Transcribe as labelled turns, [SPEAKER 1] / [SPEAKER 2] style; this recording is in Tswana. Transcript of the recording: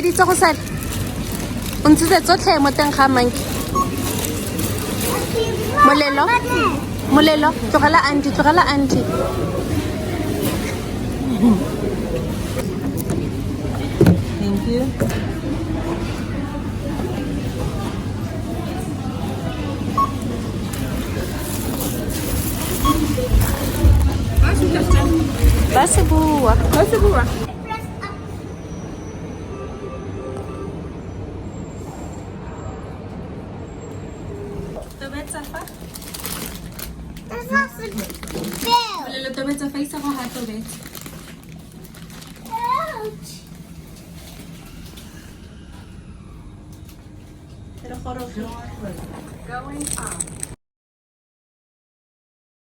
[SPEAKER 1] feditse go sale o ntshitse tsotlhe mo teng ga monkey. Molelo, molelo, tlogela auntie, tlogela auntie.
[SPEAKER 2] Thank you.
[SPEAKER 1] Ba se bua.
[SPEAKER 2] Ba se bua.
[SPEAKER 1] Tobetsa fa. Molelo tobetsa fa isa go ga tobetsa. Re gorogile.
[SPEAKER 2] Going up.